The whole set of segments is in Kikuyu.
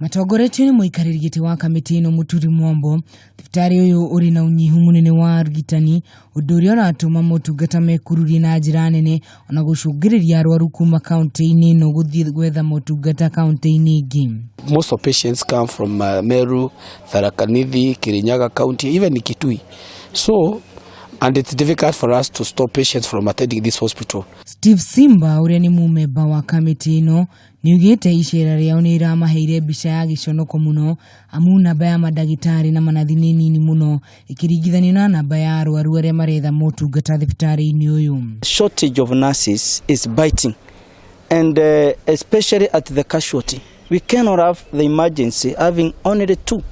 Matongoretio nĩ mũikarĩri gĩtĩ wa kamĩtĩ ĩno Mũturi Mwombo, thibitarĩ ũyũ ũrĩ na ũnyihu mũnene wa arigitani, ũndũ ũrĩa ũratũma motungata mekururie na njĩra nene ona gũcũngĩrĩria arwaru kuma kaunti-inĩ ĩno gũthiĩ gwetha motungata kaunti-inĩ ingĩ. Most of patients come from Meru, Tharaka Nithi, Kirinyaga County, even Kitui. So, and it's difficult for us to stop patients from attending this hospital. Steve Simba ũrĩa nĩ mũmemba wa kamĩtĩ ĩno nĩaugĩte icera rĩao nĩ rĩramaheire mbica ya gĩconoko mũno amu namba ya mandagĩtarĩ na manathi nĩ nini mũno ĩkĩringithanio na namba ya arwaru arĩa maretha motungata thibitarĩ-inĩ ũyũ. Shortage of nurses is biting, and especially at the casualty. We cannot have the emergency having only two.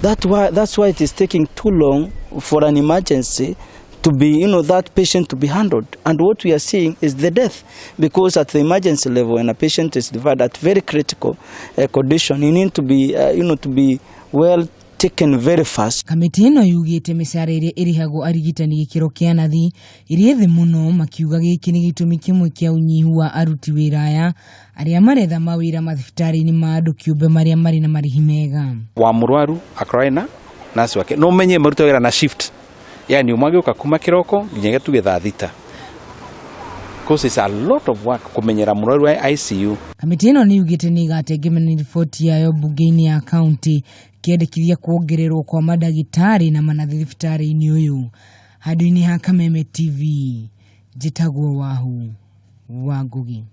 That's why it is taking too long for an emergency to be, that patient to be handled. And what we are seeing is the death, because at the emergency level, when a patient is delivered at very critical condition, you need to be well taken very fast. Kamĩtĩ ĩno yugĩte mĩcara ĩrĩa ĩrĩhagwo arigitani gĩkĩro kĩa nathi ĩrĩ thĩ mũno, makiuga gĩkĩ nĩ gĩtũmi kĩmwe kĩa ũnyihu wa aruti wĩra aya arĩa maretha mawĩra mathibitarĩ-inĩ ma andũ kĩũmbe marĩa marĩ na marĩhi mega. Wa mũrwaru akorwo ena nurse wake no menye maruta wĩra na shift, yani ũmwe agĩũka kuma kĩroko nginya tuge thaa 6, because it's a lot of work kũmenyera mũrwaru wa ICU. Kamĩtĩ ĩno nĩ yugĩte nĩ ĩgatengemana riboti yayo mbunge-inĩ ya kaunti ĩkĩendekithia kuongererwo kwa mandagĩtarĩ na manathi thibitarĩ-inĩ ũyũ. Handũ-inĩ ha Kameme TV, njĩtagwo Wahu wa Ngugi.